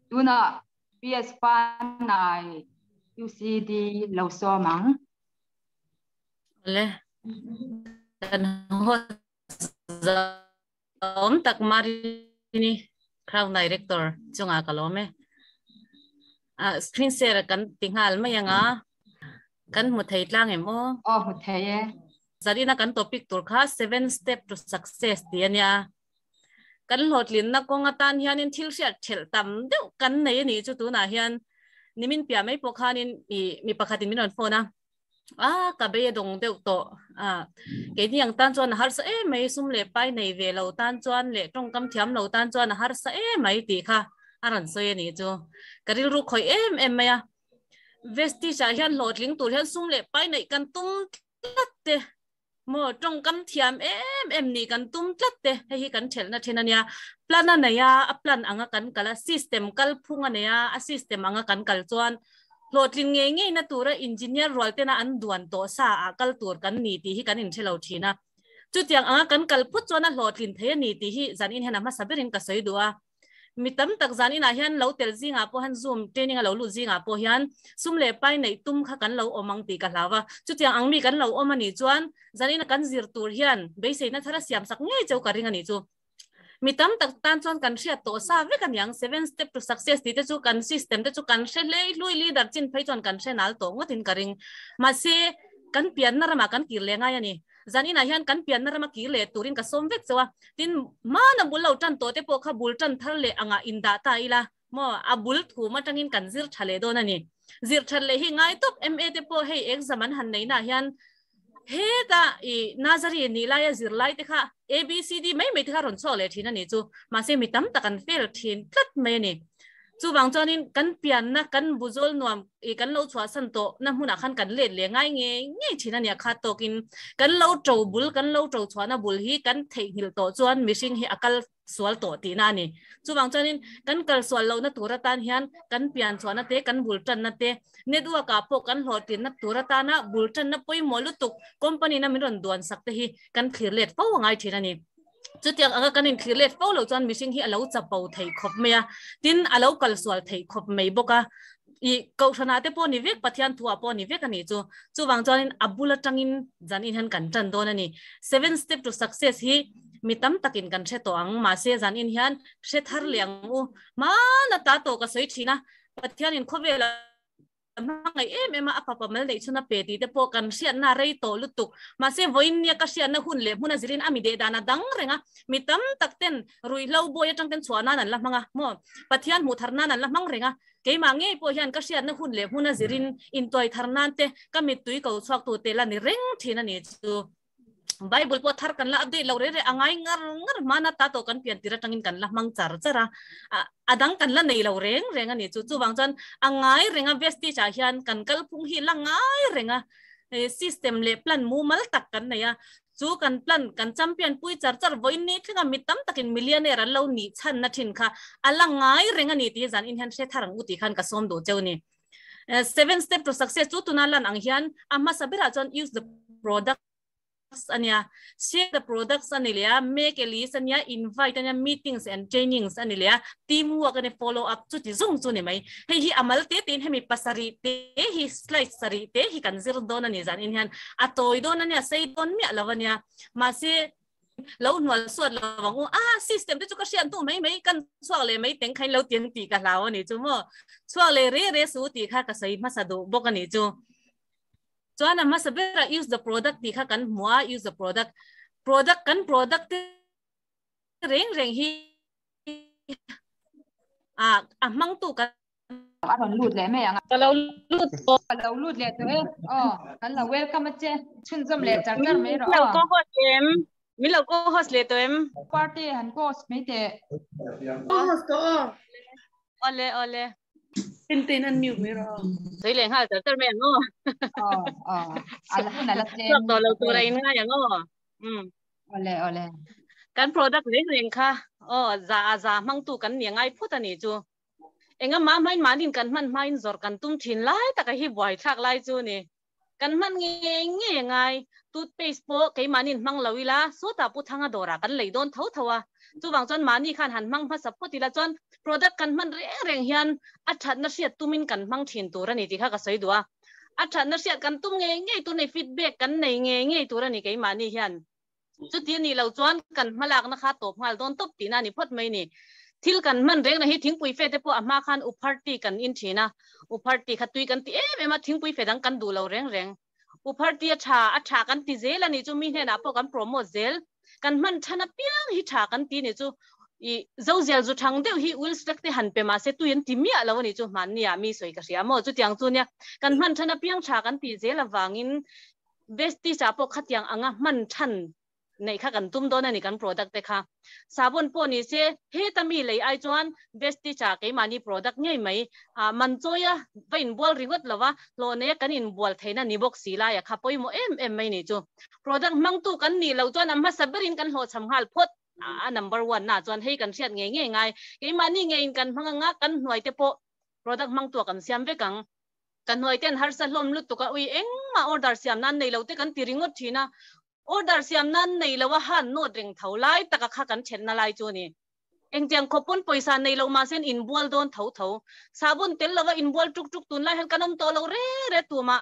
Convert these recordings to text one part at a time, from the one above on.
Tunah PS Fanai UCD lo sawm ang. Le kan host zawm tak Marini Crown Director chunga ka lawm e. Screen share kan ti nghal mai anga kan hmu thei tlang em aw? Aw hmu thei e. Zarina kan topic tur kha seven step to success ti ania. Kan hlawhtlinna kawng atan hianin thil hriat thelh tam deuh kan nei a nih chu tunah hian nimin piah mai pawh khanin i mi pakhatin min rawn phone a, a ka bei a dawng deuh tawh a keini ang tan chuan a harsa em mai sum leh pai nei ve lo tan chuan leh tawngkam thiam lo tan chuan a harsa em mai tih kha a rawn sawi a nih chu ka rilru khawih em em mai a Vestige ah hian hlawhtling tur hian sum leh pai neih kan tum tlat te Maw tawngkam thiam em em nih kan tum tlat te, hei hi kan thelhna thin a nia. Plan a nei a, a plan anga kan kal a, system kalphung a nei a, a system anga kan kal chuan hlawhtlin ngei ngeina tura engineer rual tena an duan tawh sa ah kal tur kan ni tih hi kan inhre lo thin a. Chutiang anga kan kal phut chuan a hlawhtlin thei a ni tih hi zanin hian a hmasa berin ka sawi duh a. Mi tam tak zan inah hian lo tel zingah pawh hian zoom training a lo lut zingah pawh hian sum leh pai neih tum kha kan lo awm ang tih ka hlau a. Chutiang ang mi kan lo awm a nih chuan zan ina kan zir tur hian beiseina thar a siam sak ngei cheu ka ring a nih chu. Mi tam tak tan chuan kan hriat tawh sa vek a niang seven step to success tih te chu kan system te chu kan hre hlei hlui leader chin phei chuan kan hre nal tawh ngawtin ka ring. Mahse kan pianna ramah kan kir leh ngai a ni. Zan inah hian kan pianna rama kir leh turin ka sawm vek chauh a, tin hmana bul lo tan tawh te pawh kha bul tan thar leh angah indah ta ila maw, a bul thum atangin kan zir tha leh dawn a ni. Zir that leh hi ngai tawp MA te pawh hei exam an han neihna ah hian heta i Nazari nih laia zirlai te kha ABCD mai mai te kha rawn chhuak leh thin a ni chu, mahse mi tam tak an fail thin tlat mai a ni. Chuvang chuanin kan pianna kan buzawl nuam i kan lo chhuahsan tawh na hmunah khan kan let leh ngai ngei ngei thin a nia kha tawkin kan lo to bul kan lo to chhuahna bul hi kan theihnghilh tawh chuan mihring hi a kal sual tawh tihna a ni. Chuvang chuanin kan kal sual lohna tur atan hian kan pian chhuahna te kan bul tanna te network ah pawh kan hlawhtlinna tur atana bul tanna pawimawh lutuk company na min rawn duan sak te hi kan thlir let fo a ngai thin a ni. Chutiang anga kan inthlir let fo lo chuan mihring hi a lo chapo thei khawp mai a, tin a lo kal sual thei khawp mai bawk a. I Kohhranah te pawh ni vek, Pathian thuah pawh ni vek a nih chu. Chuvang chuanin a bul atangin zanin hian kan tan dawn a ni. Seven step to success hi mi tam takin kan hre tawh ang, mahse zanin hian hre thar leh ang u. Hmana ta tawh ka sawi thin a, Pathianin khawvela Hmangaih em em a, a fapa mal neih chhun a pe tih te pawh kan hriatna a rei tawh lutuk. Mahse, vawiin nia ka hriatna hun leh hmun a zirin a mi deh dan a dang reng a, mi tam tak ten ruihhlo bawi atang ten chhuah nan an la hmang a, maw? Pathian hmuh thar nan an la hmang reng a. Keimah ngei pawh hian ka hriatna hun leh hmun a zirin intuai thar nan te ka mittui ko chhuak tu te la ni reng thin a ni chu. Bible pawh thar kan la update lo reh reh a ngai ngar ngar hmana ta tawh kan pian tir atangin kan la hmang char char a, a dang kan la nei lo reng reng a ni chu. Chuvang chuan a ngai reng a vestige ah hian kan kalphung hi la ngai reng a, system leh plan mumal tak kan nei a, chu kan plan kan champion pui char char vawiin ni thleng a mi tam takin millionaire an lo nih chhan na thin kha a la ngai reng a ni tih hi zan in hian hre thar ang u tih khan ka sawm duh cheu a ni. Seven step to success chu tuna lan ang hian a hmasa berah chuan use the products ania, share the products ani leh a, make a list ania, invite ania, meetings and trainings ani leh a, team work ania, follow up chu ti zung chu ni mai. Hei hi a mal te tein hemi pasarih te hi slide sarih te hi kan zir dawn ani zan in hian a tawi dawn ania, sei dawn miah lo ania. Mahse lo hnual suat lo vang u a system te chu ka hriat hnu mai mai kan chhuak leh mai teng khain lo tiang tih ka hlau ani chu maw chhuak leh re re su tih kha ka sawi hmasa duh bawk ani chu chuan a hmasa bera use the product tih kha kan hmu a use the product product kan product te reng reng hi a a hmang tu kan A rawn lut leh mai ang a. Ka lo lut tawh. Ka lo lut leh tawh e. Aw, kan lo welcome a che. Chhunzawm leh char char mai rawh aw. Min lo co-host em? Min lo co-host leh tawh em? Party han co-host mai teh. Co-host tawh aw. Awle awle. Tin an mute mai rawh aw. Sawi leh nghal char char mai ang aw. Aw aw. A la hun a la tlem. Chhuak tawh lo tur a in ngai ang aw. Um. Awle awle. Kan product reng reng kha aw za a za hmangtu kan ni ngai phut a nih chu. Enga mah hmain mahnin kan hman hmain zawrh kan tum thin lai taka hi buaithlak lai chu ni. Kan hman ngei ngei a ngai. Toothpaste pawh keimahnin hmang lo ila sawtah Pu Thanga dawrah kan lei dawn tho tho a. Chuvang chuan mahni khan han hmang hmasa phawt ila chuan product kan hman reng reng hian a thatna hriat tumin kan hmang thin tur a ni tih kha ka sawi duh a. A thatna hriat kan tum ngei ngei tur a ni, feedback kan nei ngei ngei tur a ni keimahni hian. Chuti a nih loh chuan kan hmalakna kha tawp nghal dawn tawp tihna a ni phawt mai ni. Thil kan hman reng na hi thingpui fe te pawh a hma khan Upharti kan in thin a, Upharti kha tui kan ti em em a, thingpui fe dang kan duh lo reng reng. Upharti a tha, a tha kan ti zel a nih chu mi hnenah pawh kan promote zel. Kan hman than apiang hi tha kan ti nih chu i Zozial zu thang deuh hi Will Stack te han pe mah se tui an ti miah lo a nih chu hmanni ah mi sawi ka hria maw chutiang chu nia kan hman than apiang tha kan ti zel avangin Vestige ah pawh khatiang anga hman than neih kha kan tum dawn a ni kan product te kha. Sabun pawh ni se heta mi lei ai chuan Vestige ah keimahni product ngei mai ah man chawi a va inbual ringawt lo va, hlawh neia kan inbual theihna ni bawk si laia kha pawimawh em em mai ni chu. Product hmangtu kan nih loh chuan a hmasa berin kan hlawhchham nghal phawt a number one na chuan hei kan hriat ngei ngei ngai. Keimahni ngeiin kan hmang anga kan hnuai te pawh product hmangtu ah kan siam vek ang. Ka hnuai ten harsa hlawm lutuk a, ui engmah order siam nan nei lo te kan ti ringawt thin a, order siam nan nei lo a han nawt reng tho lai taka kha kan thenna lai chu a ni. Engtiang khawp pawn pawisa nei lo mahse inbual dawn tho tho. Sabun tel lova inbual tuk tuk tunlai hian kan awm tawh lo re re tumah.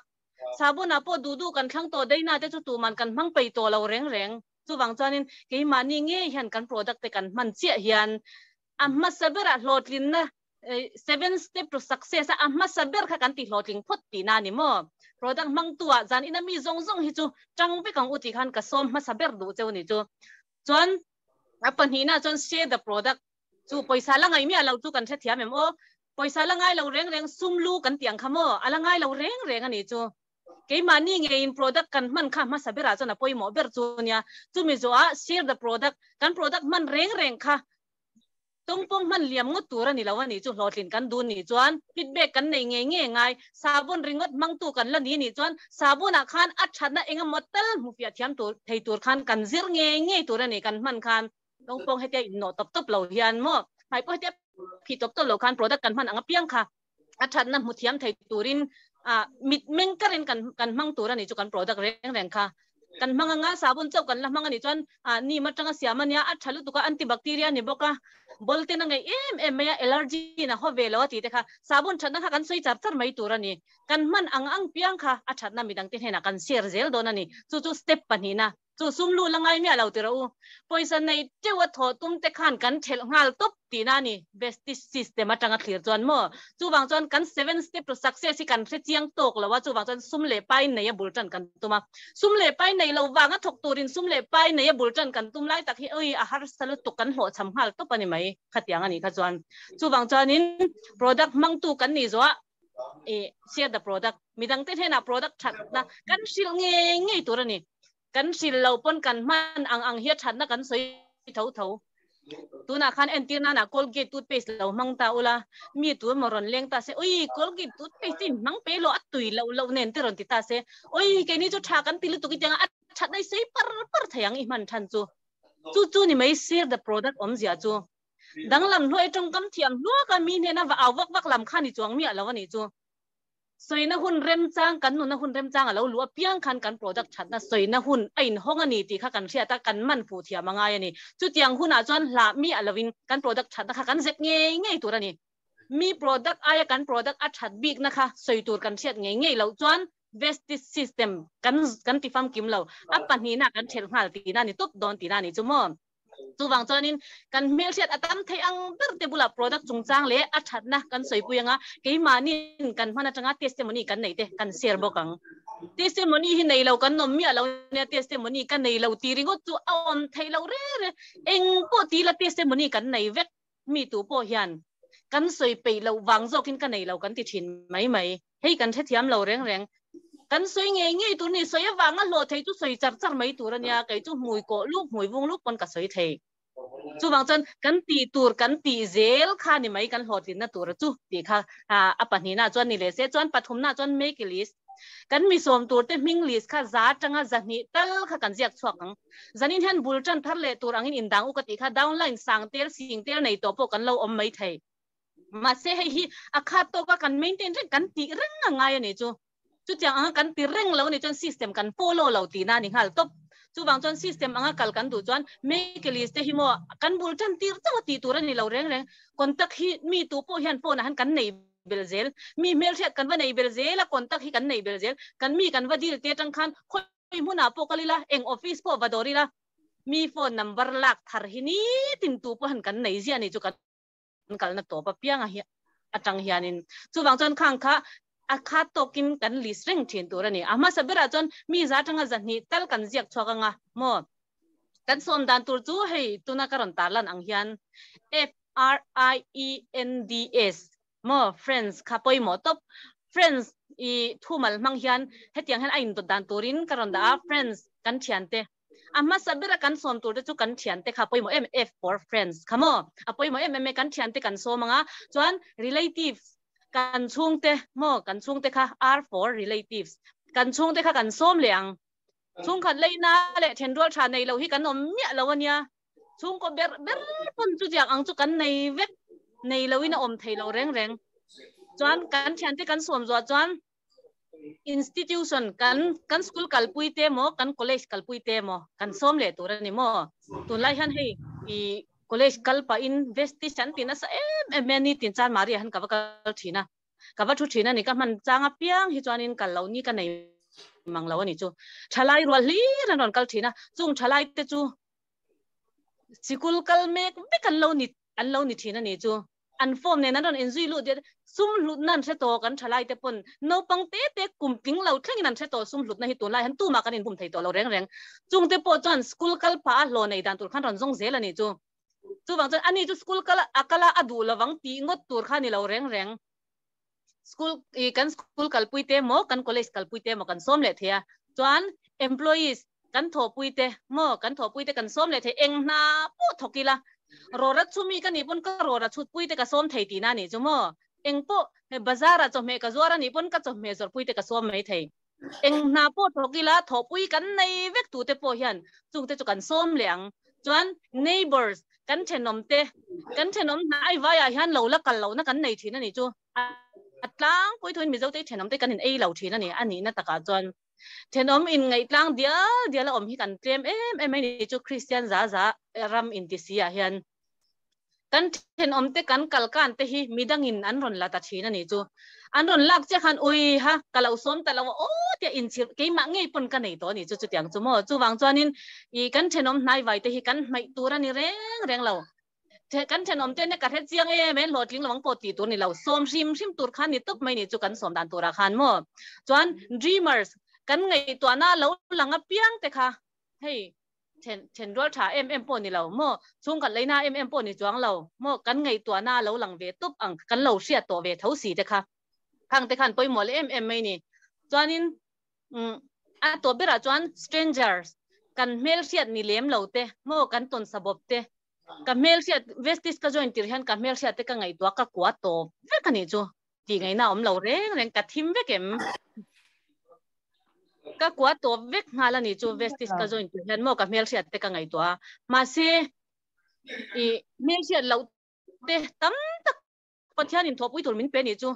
Sabun ah pawh duh duh kan thlang tawh daina te chu tuman kan hmang peih tawh lo reng reng. Chuvang chuanin keimahni ngei hian kan product te kan hman chiah hian a hmasa berah hlawhtlinna seven step to success a hmasa ber kha kan ti hlawhtling phawt tihna a ni maw? Product hmangtu ah zan ina mi zawng zawng hi chu tang vek ang u tih khan ka sawm hmasa ber duh cheu ni chu. Chuan a pahnihna chuan share the product chu pawisa la ngaih miah lo chu kan hrethiam em aw? Pawisa la ngai lo reng reng sum lu kan tih ang kha maw? A la ngai lo reng reng a ni chu. Keimahni ngeiin product kan hman kha hmasa berah chuan a pawimawh ber chu nia. Chumi zawhah share the product kan product hman reng reng kha Tawngpawng hman liam ngawt tur a ni lo a nih chu hlawhtlin kan dun nih chuan feedback kan nei ngei ngei ngai. Sabun ringawt hmangtu kan la ni nih chuan sabunah khan a thatna eng emaw tal hmu fiah thiam tur thei tur khan kan zir ngei ngei tur a ni kan hman khan tawngpawng hetia innawh tawp tawp lo hian maw hmai pawh hetia phih tawp tawp lo khan product kan hman ang apiang kha a thatna hmu thiam thei turin mit meng karin kan kan hmang tur a ni chu kan product reng reng kha kan hmang anga sabun chauh kan la hmang a nih chuan nim atanga siam a nia a tha lutuk a antibacteria ni bawk a ball ten a ngeih em em mai a allergy in a haw ve lo a tih te kha sabun thatna kha kan sawi char char mai tur a ni kan hman ang ang piang kha a thatna midang te hnenah kan share zel dawn a ni chu chu step pahnihna Chu sum lu la ngai miah lo ti rawh u. Pawisa nei teuh a thawh tum te khan kan thelh nghal tawp tihna a ni. Vestige system atanga thlir chuan maw? Chuvang chuan kan seven step to success hi kan hre chiang tawk lo a, chuvang chuan sum leh pai nei a bul tan kan tum a. Sum leh pai nei lo vanga thawk turin sum leh pai nei a bul tan kan tum lai tak hi ui a harsa lutuk kan hlawhchham nghal tawp a ni mai khatiang a nih kha chuan. Chuvang chuanin product hmangtu kan nih zawh ah i share the product midang te hnenah product thatna kan hrilh ngei ngei tur a ni kan hrilh lo pawn kan hman ang ang hi a thatna kan sawi tho tho tunah khan entir nana Colgate toothpaste lo hmang ta ula mi tu emaw rawn leng ta se ui Colgate toothpaste in hmang pe lo a tui loh loh nen te rawn ti ta se ui keini chu tha kan ti lutuk i tianga a thatna i sei par par thei ang i hman than chu chu chu ni mai share the product awmzia chu Danglam hluai tawngkam thiam hluak a mi hnena va au vak vak lam kha ni chuang miah lo a nih chu. Sawina hun remchang, kan nuna hun remchang a lo luh apiang khan kan product thatna sawina hun a inhawng a ni tih kha kan hriat a, kan man fuh thiam a ngai a ni. Chutiang hunah chuan hlah miah lovin kan product thatna kha kan zep ngei ngei tur a ni. Mi product aia kan product a that bikna kha sawi tur kan hriat ngei ngei loh chuan Vestige system kan kan ti famkim lo. A pahnihna kan thelh nghal tihna a ni tawp dawn tihna a ni chu maw? Chuvang chuanin kan hmelhriat a tam thei ang ber te bulah product chungchang leh a thatna kan sawipui anga keimahnin kan hman atanga testimony kan neih te kan share bawk ang. Testimony hi nei lo kan awm miah lo nia testimony ka nei lo tih ringawt chu a awm theih loh re re. Eng pawh ti ila testimony kan nei vek mi tu pawh hian kan sawi peih loh vang zawkin ka nei lo kan ti thin mai mai. Hei kan hrethiam lo reng reng. Kan sawi ngei ngei tur ni, sawi avanga hlawh thei chu sawi char char mai tur a nia, kei chu hmui kawh luk, hmui vung luk pawn ka sawi thei. Chuvang chuan kan tih tur kan tih zel kha ni mai kan hlawhtlinna tur chu tih kha a pahnihna chuan ni leh se chuan pathumna chuan make a list. Kan mi sawm tur te hming list kha za atanga zahnih tal kha kan ziak chhuak ang. Zanin hian bul tan thar leh tur angin indang u ka tih kha downline sang tel sing tel nei tawh pawh kan lo awm mai thei. Mahse hei hi a khat tawka kan maintain reng kan tih reng a ngai a ni chu. Chutiang anga kan ti reng lo a nih chuan system kan follow lo tihna a ni nghal tawp. Chuvang chuan system anga kal kan duh chuan make a list te hi maw kan bul tan tir chauh a tih tur a ni lo reng reng. Contact hi mi tu pawh hian phone ah han kan nei bel zel. Mi hmelhriat kan va nei bel zel a, contact hi kan nei bel zel. Kan mi kan va deal te atang khan khawi hmunah pawh kal ila, eng office pawh va dawr ila, mi phone number lak thar hi nitin tu pawh han kan nei ziah a ni chu kan kalna tawp apiang a atang hianin. Chuvang chuan khang kha a khat tawkin kan list reng thin tur a ni. A hmasa berah chuan mi za atanga zahnih tal kan ziak chhuak anga maw? Kan sawm dan tur chu hei tuna ka rawn tarlan ang hian F R I E N D S maw friends kha pawimawh tawp. Friends i thumal hmang hian hetiang hian a indawt dan turin ka rawn dah a, friends kan thiante. A hmasa bera kan sawm tur te chu kan thiante kha pawimawh em F for friends kha maw a pawimawh em em e kan thiante kan sawm anga chuan relatives kan chhungte maw kan chhungte kha R for relatives kan chhungte kha kan sawm leh ang chhungkhat leina leh thenrual tha nei lo hi kan awm miah lo ania chhungkaw ber ber pawn chu tiang ang chu kan nei vek nei loin a awm thei lo reng reng chuan kan thiante kan sawm zuah chuan institution kan kan school kalpui te maw kan college kalpui te maw kan sawm leh tur a ni maw tunlai hian hei i college kal pahin vestige an ti nasa em em mai a ni tin chan Maria hian ka va kal thin a ka va thu thin a ni ka hman chang apiang hi chuanin kal loh ni ka nei mang lo a ni chu thalai rual hlir an rawn kal thin a chung thalai te chu sikul kal mek vek an lo ni an lo ni thin a ni chu An form nen an rawn inzui lut diat. Sum hlutna an hre tawh kan thalai te pawn naupang te te kum tling lo thlengin an hre tawh sum hlutna hi tunlai hian tumah kan inbum thei tawh lo reng reng. Chung te pawh chuan school kal phah a hlawh nei dan tur khan rawn zawng zel a nih chu. Chuvang chuan ani chu school kal a kal a a duh lovang tih ngawt tur kha a ni lo reng reng. School i kan school kalpui te maw kan college kalpui te maw kan sawm leh thei a. Chuan employees kan thawhpui te maw kan thawhpui te kan sawm leh thei eng hna pawh thawk ila rawra chumi ka nih pawn ka rawra chhutpui te ka sawm thei tihna a nih chu maw eng pawh he bazar ah chawhmeh ka zuar a nih pawn ka chawhmeh zawrhpui te ka sawm mai thei eng hna pawh thawk ila thawhpui kan nei vek tu te pawh hian chung te chu kan sawm leh ang chuan neighbours kan thenawm te kan thenawm hna ai vaiah hian lo la kal lohna kan nei thin a nih chu a tlangpui thuin Mizo te thenawm te kan in ei lo thin a ni a nihna takah chuan Thenawm in ngaihtlang dial dial a awm hi kan tlem em em mai ni chu Kristian za za ram inti si ah hian kan thenawm te kan kalkan te hi midangin an rawn la ta thin a ni chu an rawn lak chiah khan ui ha ka lo sawm ta lo a aw tia inchhir keimah ngei pawn ka nei tawh a ni chu chutiang chu maw chuvang chuanin i kan thenawm hnaivai te hi kan hmaih tur a ni reng reng lo. Kan thenawm te nia ka hre chiang em em hlawhtling lo ang pawh tih tur ni lo sawm hrim hrim tur khan ni tawp mai ni chu kan sawm dan turah khan maw chuan dreamers kan ngaihtuahna lo lang apiang te kha hei then then rual tha em em pawh ni lo maw chhungkhat leina em em pawh ni chuang lo maw kan ngaihtuahna lo lang ve tawp ang kan lo hriat tawh ve tho si te kha khang te khan pawimawh leh em em mai ni chuanin a tawp berah chuan strangers kan hmelhriat ni lem lo te maw kan tawn sabawp te Ka hmelhriat Vestige ka join tir hian ka hmelhriat te ka ngaihtuah ka kua tawp vek a nih chu tih ngaihna a awm lo reng reng ka thim vek em ka kua tawp vek nghal a nih chu Vestige ka join tir hian maw ka hmelhriat te ka ngaihtuah a mahse i hmelhriat loh te tam tak Pathian in thawhpui tur min pe nih chu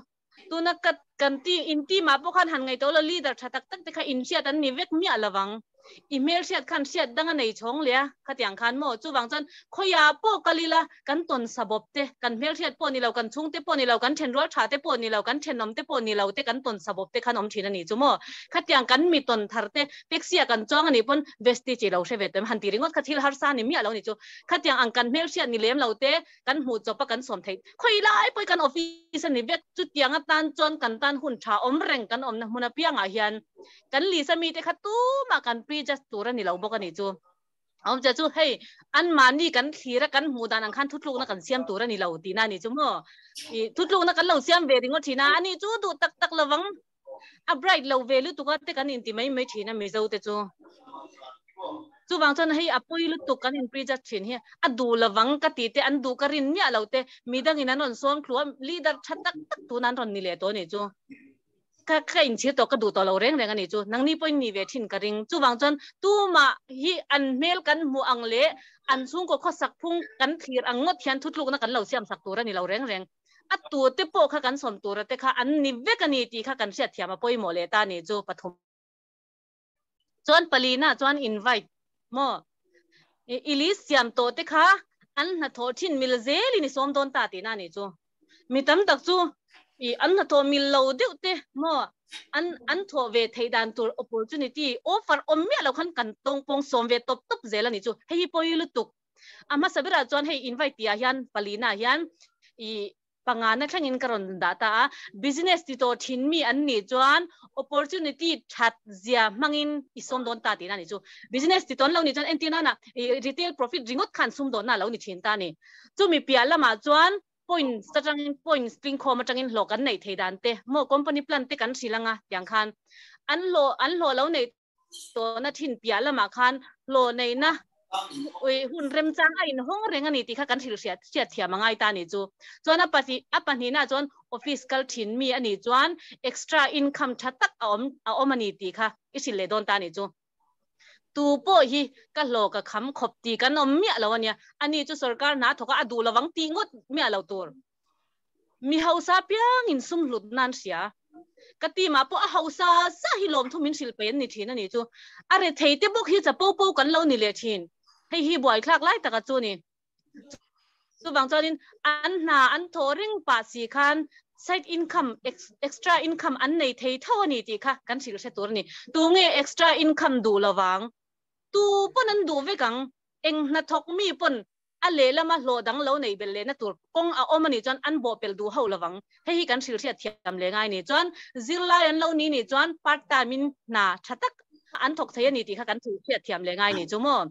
tuna ka kan ti in team ah pawh khan han ngaihtuah lo leader tha tak tak te kha in hriat an ni vek miah lovang i hmel hriat khan hriat dang a nei chhawng leh a khatiang khan maw chuvang chuan khawiah pawh kal ila kan tawn sabawp te kan hmel hriat pawh ni lo kan chhungte pawh ni lo kan thenrual tha te pawh ni lo kan thenawm te pawh ni lo te kan tawn sabawp te khan awm thin a ni chu maw khatiang kan mi tawn thar te taxi ah kan chuang a nih pawn vestige i lo hre ve tawh em han ti ringawt kha thil harsa a ni miah lo a ni chu khatiang ang kan hmel hriat ni lem lo te kan hmuh chawp a kan sawm theih khawi lai pawh kan office a ni vek chutiang atan chuan kan tan hun tha awm reng kan awmna hmun apiangah hian kan lisa mite kha tumah kan prejudge tur a ni lo bawk a ni chu awm che chu hei an mahni kan thlir a kan hmuh dan ang khan thutlukna kan siam tur a ni lo tihna a ni chu maw i thutlukna kan lo siam ve ringawt thin a ani chu duh tak tak lovang a bright lo ve lutuk a te kan inti mai mai thin a Mizo te chu chuvang chuan hei a pui lutuk kan in prejudge thin hi a duh lovang ka tih te an duh ka rin miah lo te midangin an rawn sawm thlu a leader tha tak tak tun an rawn ni leh tawh a nih chu ka ka inchhir tawh ka duh tawh lo reng reng a nih chu nangni pawhin ni ve thin ka ring chuvang chuan tumah hi an hmel kan hmuh ang leh an chhungkaw khawsak phung kan thlir ang ngawt hian thutlukna kan lo siam sak tur a ni lo reng reng. A tute pawh kha kan sawm tura te kha an ni vek a ni tih kha kan hriatthiam a pawimawh leh ta a ni chu pathum chuan palina chuan invite. Maw? I list siam tawh te kha an hnathawh thin mil zelin i sawm dawn ta tihna a nih chu. Mi tam tak chu i an hnathawh mil lo deuh te maw an an thawh ve theih dan tur opportunity offer awm miah lo khan kan tawng pawng sawm ve tawp tawp zel a nih chu. Hei hi pawi lutuk. A hmasa berah chuan hei invite tihah hian palina hian i pangana thlengin ka rawn dah ta a, business ti tawh thin mi an nih chuan opportunity that zia hmangin i sawm dawn ta tihna a nih chu. Business ti tawn lo nih chuan entir nana i retail profit ringawt khan sum dawnna a lo ni thin ta a ni. Chumi piah lamah chuan points atangin points tlingkhawm atangin hlawh kan neih thei dan te maw company plan te kan hrilh anga tiang khan an hlawh an hlawh lo neih tawhna thin piah lamah khan hlawh neihna ui hun remchang a inhawng reng a ni tih kha kan hrilh hriat hriat thiam a ngai ta a nih chu. Chuan a pahnih a pahnihna chuan office kal thin mi a nih chuan extra income tha tak a awm a awm a ni tih kha i hrilh leh dawn ta a nih chu. Tu pawh hi ka hlawh ka kham khawp tih kan awm miah lo a nia, ani chu sorkar hna thawk a a duh lovang tih ngawt miah lo tur. Mi hausa piangin sum hlut nan hria. Ka team ah pawh a hausa sa hi lawmthu min hrilh peih an ni thin a nih chu. A rethei te bawk hi chapo po kan lo ni leh thin. Hei hi buaithlak lai taka chu ni. Chuvang chuanin an hna an thawh reng pah si khan side income, extra income an nei thei tho a ni tih kha kan hrilh hre tur a ni. Tunge extra income duh lovang? Tu pawn an duh vek ang. Eng hnathawk mi pawn a lehlama hlawh dang lo neih belh lehna tur kawng a awm a nih chuan an bawhpelh duh hauh lovang. Hei hi kan hrilhhriat thiam leh ngai a ni. Chuan zirlai an lo ni nih chuan part time in hna tha tak an thawk thei a ni tih kha kan hrilhhriat thiam leh ngai a ni chu maw?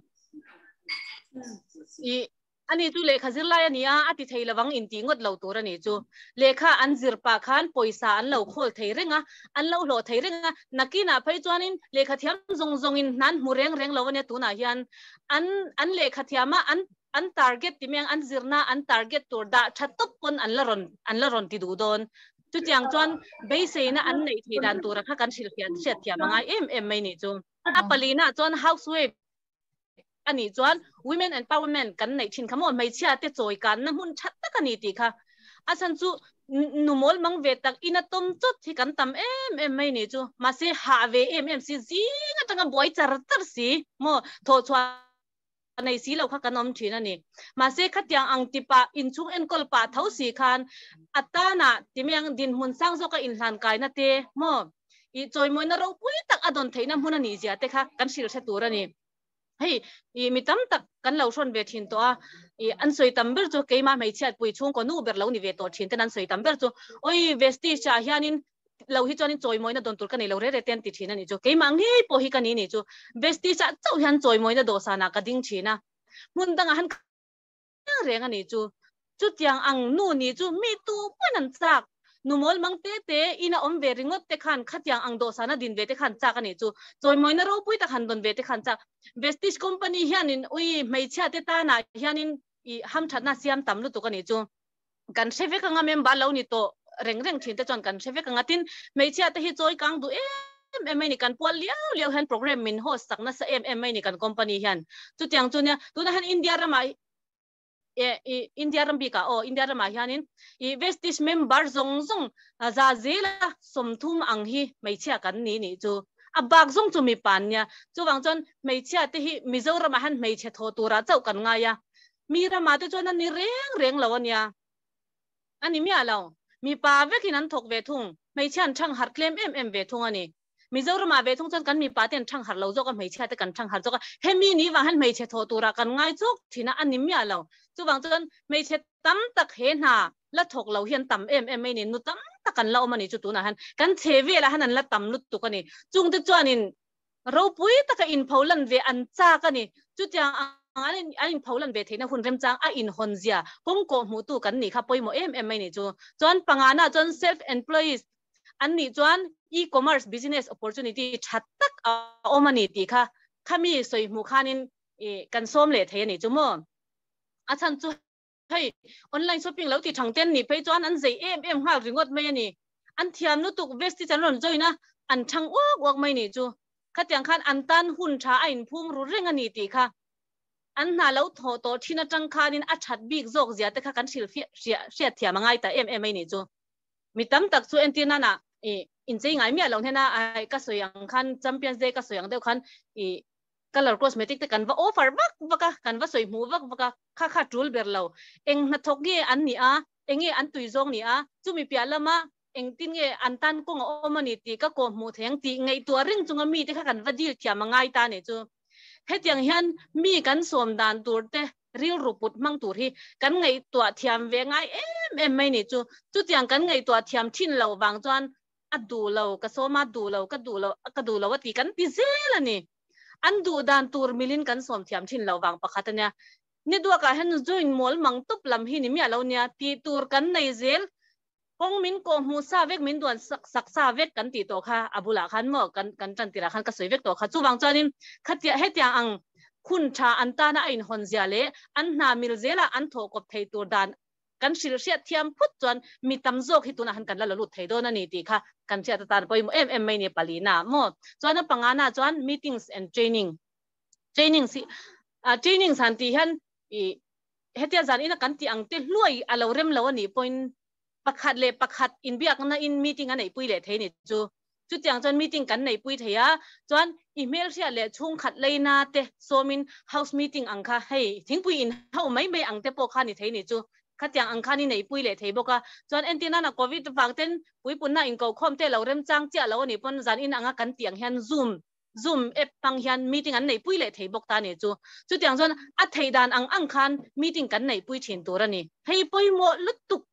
I ani chu lehkha zirlai a ni a, a ti thei lovang intih ngawt lo tur a ni chu. Lehkha an zir pah khan pawisa an lo khawl thei reng a, an lo hlawh thei reng a, nakinah phei chuanin lehkha thiam zawng zawngin hna an hmu reng reng lo a nia tunah hian an an lehkha thiam a, an an target ti mai ang, an zirna an target tur dah tha tawp pawn an la rawn an la rawn ti duh dawn. Chutiang chuan beiseina an neih theih dan tura kha kan hrilhfiah hriat thiam a ngai em em mai nih chu. A palina chuan housewife a nih chuan women empowerment kan neih thin kha maw hmeichhia te chawi kanna hmun tha tak a ni tih kha a chhan chu nu mawl mang ve tak ina tawm chawt hi kan tam em em mai nih chu mahse hah ve em em si zing atanga buai char char si maw thawh chhuah nei si lo kha kan awm thin a ni mahse khatiang ang tipa inchhung enkawl pah tho si khan atana timiang dinhmun sang zawka inhlan kaina te maw I chawimawina ropui tak a dawn theihna hmun a nih zia te kha kan hrilh hre tur a ni. Hei, i mi tam tak kan lo hrawn ve thin tawh a, i an sawi tam ber chu keimah hmeichhiatpui chhungkaw nu ber lo ni ve tawh thin ten an sawi tam ber chu, Oi, Vestige ah hianin lo hi chuanin chawimawina dawn tur ka nei lo re re te an ti thin a nih chu. Keimah ngei pawh hi ka ni nih chu. Vestige ah chauh hian chawimawina dawhsanah ka ding thin a, hmun dangah han reng a nih chu. Chutiang ang nu nih chu mi tu pawn an chak. Nu mawl mang te te ina awm ve ringawt te khan khatiang ang dawhsana din ve te khan chak a nih chu. Chawimawina ropui tak han dawn ve te khan chak. Vestige company hianin ui hmeichhia te tanah hianin i hamthatna siam tam lutuk a nih chu. Kan hre vek anga member lo ni tawh reng reng thin te chuan kan hre vek anga tin hmeichhia te hi chawi kang duh em em mai ni kan pual liau liau hian program min host sak nasa em em mai ni kan company hian chutiang chu nia tunah hian India ramah e India ram bikah aw India ramah hianin i Vestige member zawng zawng za zela 30 ang hi hmeichhia kan ni nih chu a bak zawng chu mipa an nia chuvang chuan hmeichhia te hi Mizoramah hian hmeichhe thaw turah chauh kan ngai a Mi ramah te chuan a ni reng reng lo a nia. A ni miah lo. Mipa vekin an thawk ve thung. Hmeichhia an thang harh tlem em em ve thung a ni. Mizoramah ve thung chuan kan mipa te an thang harh lo zawk a, hmeichhia te kan thang harh zawk a. Hemi ni vang hian hmeichhe thawh turah kan ngai chawk thin a, a ni miah lo. Chuvang chuan hmeichhe tam tak he hna la thawk lo hi an tam em em mai a ni. Nu tam tak an la awm a ni chu tunah hian. Kan chhe velah hian an la tam lutuk a ni. Chungte chuanin Ropui taka inpho lan ve an chak a ni. Chutiang ang an inpho lan ve theihna hun remchang a inhawn zia kawng kawh hmuhtu kan nih kha pawimawh em em mai ni chu. Chuan pangana chuan self employees an nih chuan e-commerce business opportunity tha tak a awm a ni tih kha khami sawi hmuh khanin kan sawm leh thei a ni chu maw. A chhan chu hei online shopping lo ti thang ten nih phei chuan an zei em em nghal ringawt mai a ni. An thiam lutuk Vestige an rawn join a, an thang uak uak mai nih chu. Khatiang khan an tan hun tha a inphum ru reng a ni tih kha an hna lo thawh tawh thin atang khanin a that bik zawk zia te kha kan hrilh hriat thiam a ngai ta em em mai nih chu. Mi tam tak chu entir nana i inchei ngai miah lo hnena ai ka sawi ang khan Champions Day ka sawi ang deuh khan i. Color cosmetic te kan va offer vak vak a, kan va sawi hmuh vak vak a, kha kha tul ber lo. Eng hnathawk nge an nih a, enge an tui zawng ni a, chumi piah lama engtin nge an tan kawng a awm a ni tih ka kawh hmuh thei ang tih ngaihtuah reng chunga mite kha kan va deal thiam a ngai ta nih chu. Hetiang hian mi kan sawm dan tur te rilru put hmang tur hi kan ngaihtuah thiam ve ngai em em mai nih chu. Chutiang kan ngaihtuah thiam thin loh vang chuan a duh lo, ka sawm a duh lo, ka duh lo, ka duh lo a ti kan ti zel a ni. An duh dan tur milin kan sawm thiam thin loh vang pakhat a nia. Ni duakah hian join mawl mang tawp lam hi ni miah lo nia, tih tur kan nei zel. Kawng min kawh hmuh sa vek, min duan sak sak sa vek kan tih tawh kha a bulah khan maw kan kan tan tirah khan ka sawi vek tawh kha. Chuvang chuanin khatia hetiang ang hun tha an tana a inhawn zia leh an hna mil zela an thawh kawp thei tur dan kan hrilh hriat thiam phut chuan mi tam zawk hi tunah han kan la la lut thei dawn a ni tih kha kan hriat atan pawimawh em em mai ni palina maw. Chuan a pangana chuan meetings and training. Trainings hi trainings han tih hian i hetia zan ina kan tih ang te hluai a lo rem lo a nih pawhin pakhat leh pakhat inbiakna in meeting a neihpui leh thei ni chu. Chutiang chuan meeting kan neihpui thei a, chuan i hmelhriat leh chhungkhat leina te sawmin house meeting ang kha hei thingpui in ho mai mai ang te pawh kha ni thei ni chu. Khatiang ang khan i neihpui leh thei bawk a, chuan entir nana covid vang ten puipunna inkohkhawm te lo remchang chiah lo a nih pawn zan in anga kan tih ang hian zoom Zoom app hmang hian meeting an neihpui leh thei bawk ta a ni chu. Chutiang chuan a theih dan ang ang khan meeting kan neihpui thin tur a ni. Hei pawimawh lutuk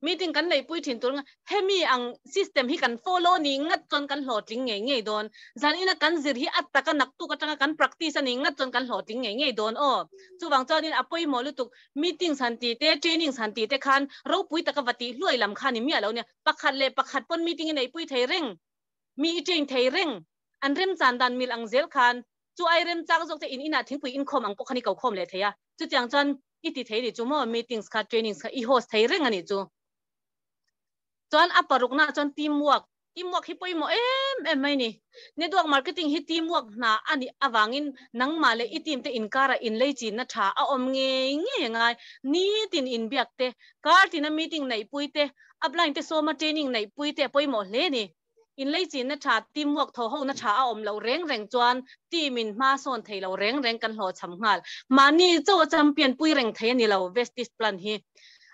meeting kan neihpui thin tur hemi ang system hi kan follow ni ngat chuan kan hlawhtling ngei ngei dawn. Zan ina kan zir hi a taka naktuk atanga kan practice a ni ngat chuan kan hlawhtling ngei ngei dawn aw. Chuvang chuanin a pawimawh lutuk meetings han tih te, trainings han tih te khan ropui taka va tih hluai lam kha ni miah lo nia. Pakhat leh pakhat pawn meeting i neihpui thei reng. Mi i train thei reng. An remchan dan mil ang zel khan chu ai remchang zawk te in inah thingpui inkhawm ang pawh khan i ko khawm leh thei a. Chutiang chuan i ti thei nih chu maw meetings kha trainings kha i host thei reng a nih chu. Chuan a parukna chuan team work. Team work hi pawimawh em em mai ni. Network marketing hi team work hna a nih avangin nangmah leh i team te inkarah inlei chinna tha a awm ngei ngei a ngai. Nitin inbiak te, kar tina meeting neihpui te, Upline te sawma training neihpui te a pawimawh hle ni. Inleichinna tha, teamwork thaw hona tha a awm loh reng reng chuan team in hma sawn thei lo reng reng kan hlawhchham nghal. Mahni chaw a champion pui reng thei a ni lo Vestige plan hi.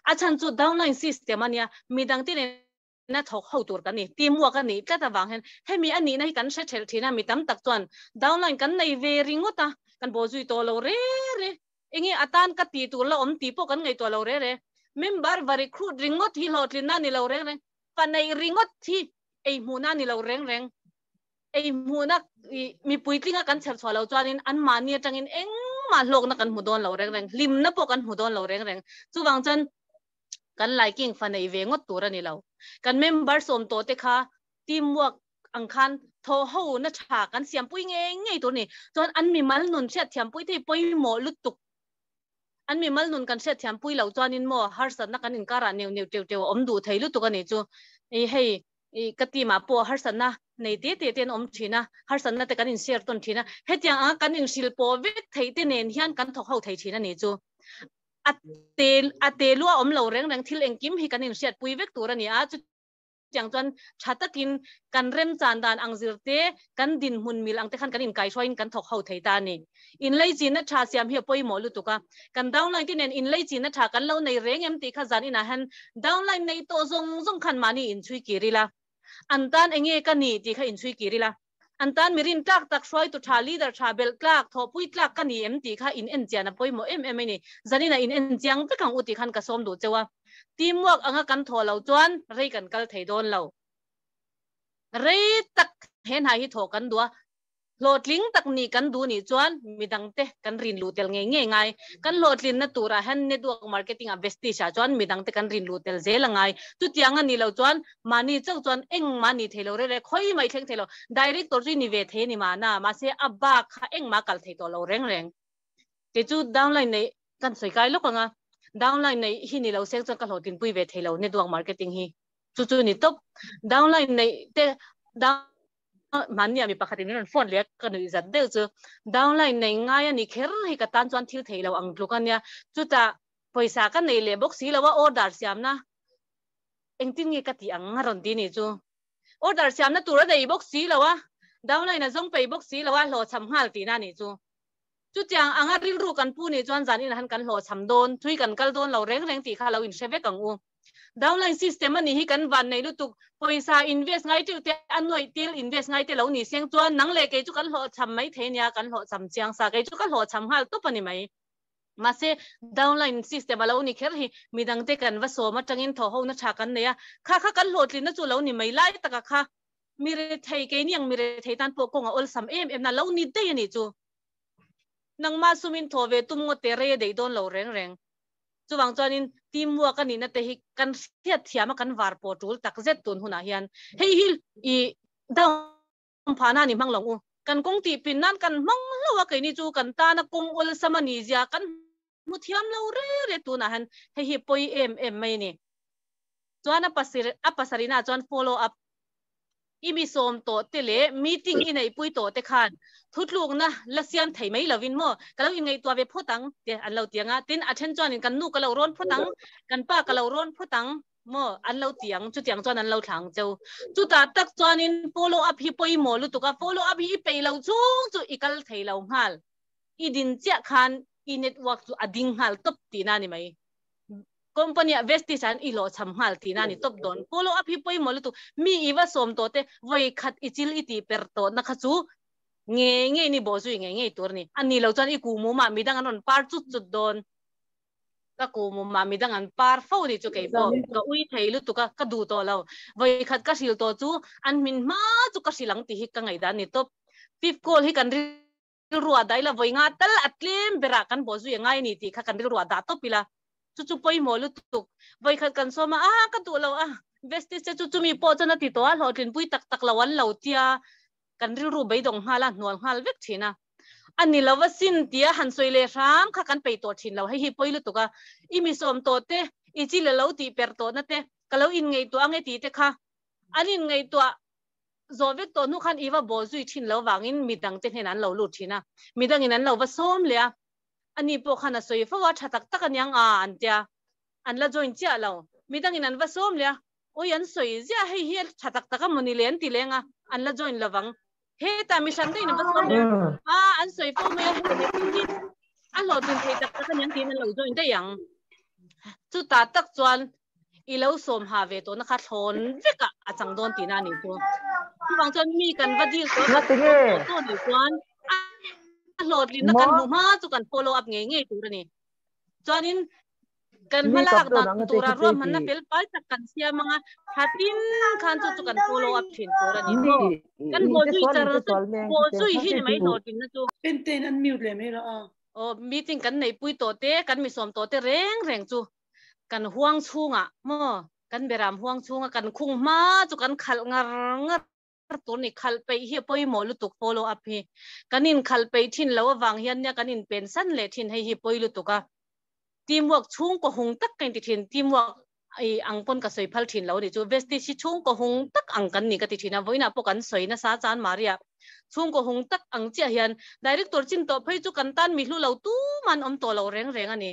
A chhan chu downline system a nia, midang te nena thawk ho tur kan ni. Teamwork a nih tlat avang hian hemi a nihna hi kan hre thelh thin a, mi tam tak chuan downline kan nei ve ringawt a, kan bawhzui tawh lo re re. Enge atan ka tih tur la awm tih pawh kan ngaihtuah lo reng reng. Member va recruit ringawt hi hlawhtlinna a ni lo reng reng. Fa neih ringawt hi ei hmuhna a ni lo reng reng. Ei hmuhna mipui tlinga kan chher chhuah lo chuanin anmahni atangin engmah hlawkna kan hmu dawn lo reng reng. Hlimna pawh kan hmu dawn lo reng reng. Chuvang chuan kan liking fa neih ve ngawt tur a ni lo. Kan member sawm tawh te kha teamwork ang khan thaw ho na tha kan siam pui ngei ngei tur ni. Chuan an mimal nun hriat thiam pui te hi pawimawh lutuk. An mimal nun kan hriat thiam pui lo chuanin maw harsatna kan inkarah neu neu teu teu a awm duh thei lutuk a ni chu. I hei i ka team ah pawh harsatna nei te te te an awm thin a, harsatna te kan in share tawn thin a. Hetiang anga kan inhrilh pawh vek theih te nen hian kan thawk ho thei thin a ni chu. A te a te lua awm lo reng reng thil engkim hi kan inhriat pui vek tur a ni a. Chutiang chuan tha takin kan remchan dan ang zir te, kan dinhmun mil ang te khan kan inkaihruaiin kan thawk ho thei ta a ni. Inleichinna tha siam hi a pawimawh lutuk a, kan downline te nen inleichinna tha kan lo nei reng em tih kha zan inah hian downline nei tawh zawng zawng khan mahni inchhui kir ila, an tan enge ka ni tih kha inchhui kir ila, an tan mi rintlak tak hruaitu tha, leader tha, belh tlak, thawhpui tlak ka ni em tih kha in enchian a pawimawh em em a ni. Zaninah in enchiang vek ang u tih khan ka sawm duh cheu a. Teamwork anga kan thawh loh chuan rei kan kal thei dawn lo. Rei tak he hna hi thawh kan duh a, hlawhtling tak nih kan duh nih chuan midangte kan rin luh tel ngei ngei ngai. Kan hlawhtlinna turah hian network marketing ah Vestige ah chuan midangte kan rin luh tel zel a ngai. Chutiang a nih loh chuan mahni chauh chuan engmah ni thei lo rere, khawi mai thleng thei lo. Director chu i ni ve thei a ni mahna, mahse a bak kha engmah kal thei tawh lo reng reng. Kei chu downline nei kan sawi kai lawk ang a, downline nei hi ni lo seng chuan ka hlawhtlinpui ve thei lo network marketing hi. Chu chu ni tawp. Downline nei te down mahnia mi pakhat in min rawn phone leh a ka nuih zat deuh chu. Downline nei ngai a ni kher hi ka tan chuan thil thei lo ang tluk a nia. Chutah pawisa ka nei leh bawk si lo a order siamna engtin nge ka tih ang a rawn ti ni chu. Order siamna tur a nei bawk si lo a. Downline a zawng peih bawk si lo a, hlawhchham nghal tihna a nih chu. Chutiang anga rilru kan pu nih chuan zanin han kan hlawhchham dawn, thui kan kal dawn lo reng reng tih kha lo inhre vek ang u. Downline system a nih hi kan van nei lutuk, pawisa invest ngai teuh te, a nuaih til invest ngai te lo ni seng chuan nang leh kei chu kan hlawhchham mai thei nia, kan hlawhchham chiang sa, kei chu ka hlawhchham nghal tawp a ni mai. Mahse, downline system a lo ni kher hi midangte kan va sawm atangin thawhhona tha kan nei a, kha kha kan hlawhtlinna chu lo ni mai lai taka kha mi rethei keini ang mi rethei tan pawh kawng a awlsam em em na lo ni daih a nih chu. Nangmah sumin thaw ve tum ngawt te rei a deih dawn lo reng reng. Chuvang chuanin team work a nihna te hi kan hriat thiam a kan var pawh tul tak zet tun hunah hian hei hi i down phahna a ni hmang lo u. Kan kawng tih pin nan kan hmang hlauh a keini chu kan tana kawng awlsam a nih zia kan hmu thiam lo re re tunah hian hei hi pawi em em mai a ni. Chuan a pasir a pasarina chuan follow up I mi sawm tawh te leh meeting i neihpui tawh te khan thutlukna la siam thei mai lovin maw ka lo inngaihtuah ve phawt ang te an lo ti ang a, tin a then chuanin kan nu ka lo rawn phawt ang, kan pa ka lo rawn phawt ang maw an lo ti ang, chutiang chuan an lo thla ang cheu. Chutah tak chuanin follow up hi pawimawh lutuk a, follow up hi i peih loh chung chu i kal thei lo nghal, i din chiah khan i network chu a ding nghal tawp tihna a ni mai. Company ah Vestige ah an i hlawhchham nghal tihna a ni tawp dawn. Follow up hi pawimawh lutuk. Mi i va sawm tawh te vawi khat i chil i tih per tawh na kha chu ngei ngei ni bawh zui ngei ngei tur a ni. A ni lo chuan i ku mum ah midang an rawn par chut chut dawn. Ka ku mum ah midang an par fo ni chu kei pawh ka ui thei lutuk a, ka duh tawh lo. Vawi khat ka hrilh tawh chu an hmin hma chu ka hrilh ang tih hi ka ngaihdan a ni tawp. Fifth call hi kan rilruah dah ila vawi nga tal a tlem berah kan bawh zui a ngai a ni tih kha kan rilruah dah tawp ila chu chu pawimawh lutuk. Vawi khat kan sawm a, a ka duh lo a, Vestige te chu chumi pawh chuan a ti tawh a, hlawhtlinpui tak tak lo an lo tia kan rilru beidawng nghal a, hnual nghal vek thin a. A ni lo va sin tia han sawi leh hram kha kan peih tawh thin lo, hei hi pawi lutuk a, i mi sawm tawh te, i chi le lo tih per tawhna te, ka lo inngaihtuah ange tih te kha an inngaihtuah Zawh vek tawh hnu khan i va baw zui thin lo vangin midang te hnenah an lo lut thin a, midangin an lo va sawm leh a, ani pawh khan a sawi fo a, tha tak tak aniang a an tia, an la join chiah lo, midangin an va sawm leh a, awi an sawi ziah hei hi tha tak tak a mawni le an ti leng a, an la join lovang, hetah mi hran deuhin an va sawm leh a, a an sawi fo mai a, hei hi a hlawhtlin thei tak tak aniang tiin an lo join daih ang, chutah tak chuan i lo sawm ha ve tawhna kha thlawn vek ah a chang dawn tihna a nih chu. Chuvang chuan mi kan va deal tawh Nga tinge? tawh nih chuan a hlawhtlinna kan hmu hma chu kan follow up ngei ngei tur a ni. Chuanin kan Mi hmalak kap dawn dan ang a te tura khi che ruahmanna ti. fel pai tak kan siam anga thatin khan chu chu kan follow up thin tur a ni. Mi Kan i baw te zui sual char in te sual me ang baw khi che zui kha hi che ni mai ti. hlawhtlinna chu. Pen an mute leh mai rawh a. Aw meeting kan neihpui tawh te kan mi sawm tawh te reng reng chu kan huang chhungah maw kan beram huang chhunga kan khung hma chu kan khalh ngar ngar tur ni khalh peih hi a pawimawh lutuk follow up hi kan in khalh peih thin lo avang hian nia kan in pen san leh thin hei hi pawi lutuk a teamwork chhungkaw hung tak ka inti thin teamwork i ang pawn ka sawi phal thin lo ni chu vestige hi chhungkaw hung tak ang kan ni ka ti thin a vawiinah pawh kan sawi nasa chan Maria chhungkaw hung tak ang chiah hian director chin tawh phei chu kan tan mi hlu lo tuman awm tawh lo reng reng a ni.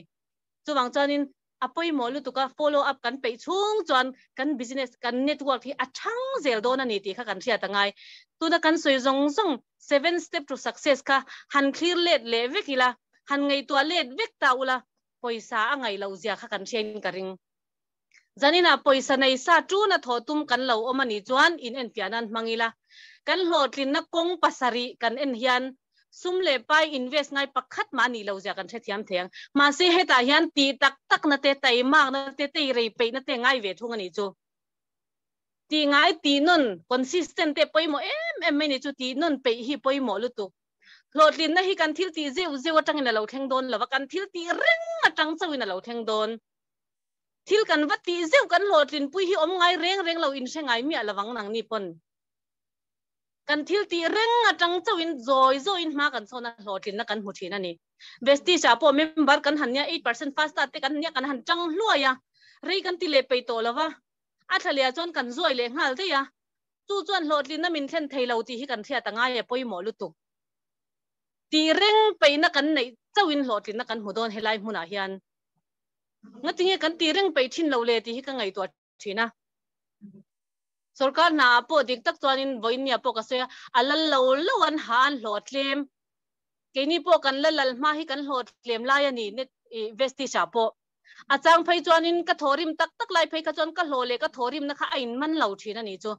Chuvang chuanin a pawimawh lutuk a, follow up kan peih chhung chuan kan business, kan network hi a thang zel dawn a ni tih kha kan hriat a ngai. Tuna kan sawi zawng zawng seven step to success kha han clear let leh vek ila, han ngaihtuah let vek ta ula, pawisa a ngaih loh zia kha kan hriain ka ring. Zaninah pawisa nei sa tuna thawh tum kan lo awm a nih chuan in enfiah nan hmang ila, kan hlawhtlinna kawng pasarih kan en hian sum leh pai invest ngai pakhat mah a nih lo zia kan hrethiam thei ang. Mahse hetah hian tih tak takna te, taimakna te, teirei peihna te ngai ve thung a nih chu. Tih ngai tih nawn, consistent te pawimawh em em mai ni chu, tih nawn peih hi pawimawh lutuk. Hlawhtlinna hi kan thil tih zeuh zeuh atangin a lo thleng dawn lo va, kan thil tih reng atang chauhin a lo thleng dawn. Thil kan va tih zeuh kan hlawhtlinpui hi awm ngai reng reng lo inhre ngai miah lovang nangni pawn. Kan thil tih reng atang chauhin zawi zawiin hma kan chhawn a, hlawhtlinna kan hmu thin a ni. Vestige ah pawh member kan han nia 8% fast start te kan nia kan han tang hluai a, rei kan ti leh peih tawh lova, a thla leh ah chuan kan zuai leh nghal daih a, chu chuan hlawhtlinna min thlen thei lo tih hi kan hriat a ngai e pawimawh lutuk. Tih reng peihna kan neih chauhin hlawhtlinna kan hmu dawn helai hmunah hian. Ngatinge kan tih reng peih thin lo le tih hi ka ngaihtuah thin a. Sorkar hna ah pawh dik tak chuanin vawiinnia pawh ka sawi a, a lal lo lo an ha an hlawh tlem. Keini pawh kan la lal hma hi kan hlawh tlem lai a ni net i Vestige ah pawh. A chang phei chuanin ka thawhrim tak tak lai phei kha chuan ka hlawh leh ka thawhrimna kha a inman lo thin a ni chu.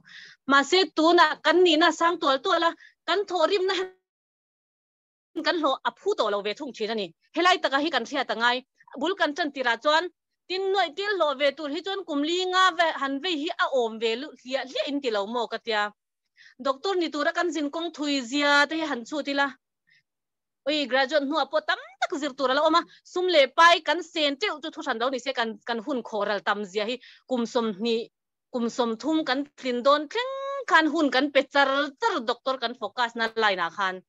Mahse tunah kan nihna a sang tual tual a, kan thawhrimna hian kan hlawh a phu tawh lo ve thung thin a ni. Helai taka hi kan hriat a ngai. Bul kan tan tirah chuan tin nuaih til hlawh ve tur hi chuan kum li nga han vei hi a awm ve hliah hliah in ti lo maw ka tia. Doctor ni tura kan zin kawng thui zia te hi han chhut ila. Ui, graduate hnuah pawh tam tak zir tur a la awm a, sum leh pai kan sen teuh chu thu hran lo ni se kan kan hun khawh ral tam zia hi kum 20, kum 30 kan tlin dawn thleng khan hun kan pe char char doctor kan focus na line ah khan.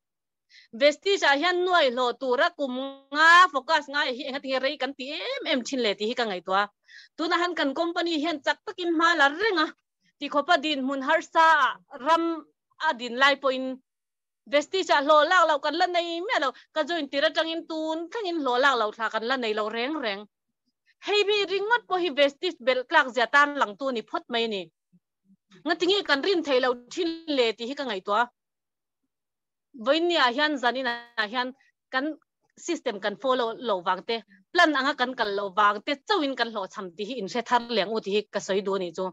Vestige ah hian nuai hlawh tura kum nga focus ngai hi enga tinge rei kan ti em em thin le tih hi ka ngaihtuah a. Tunah han kan company hian chak takin hma la reng a, tikhawpa dinhmun harsa ah ram a din lai pawhin Vestige ah hlawh lak loh kan la nei miah lo, ka join tir atangin tun thlengin hlawh lak loh thla kan la nei lo reng reng. Hei mi ringawt pawh hi Vestige belh tlak zia tan langtu a ni phawt mai a ni. Ngatinge kan rin theih loh thin le tih hi ka ngaihtuah. Vawiinni ah hian zanin ah hian kan system kan follow lo vang te, plan anga kan kal loh vang te chauhin kan hlawhchham tih hi inhre thar leng u tih hi ka sawi duh a nih chu.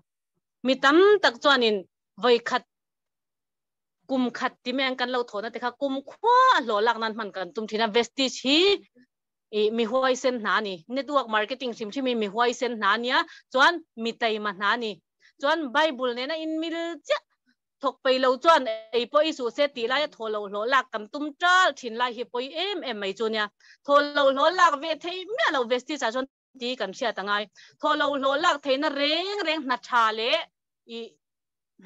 Mi tam tak chuanin vawikhat kum khat ti mai ang kan lo thawhna te kha kum khua a hlawh lak nan hman kan tum thin a, Vestige hi ih mi huaisen hna a ni, network marketing hrim hrim hi mi huaisen hna a nia, chuan mi taima hna a ni, chuan Bible nena inmil chiah thawk peih lo chuan ei pawh i suh se tih laia thaw lo hlawh lak kan tum tal thin lai hi pawi em em mai chu nia, thaw lo hlawh lak ve thei miah lo Vestige ah chuan tih kan hriat a ngai, thaw lo hlawh lak theihna reng reng hna tha leh ih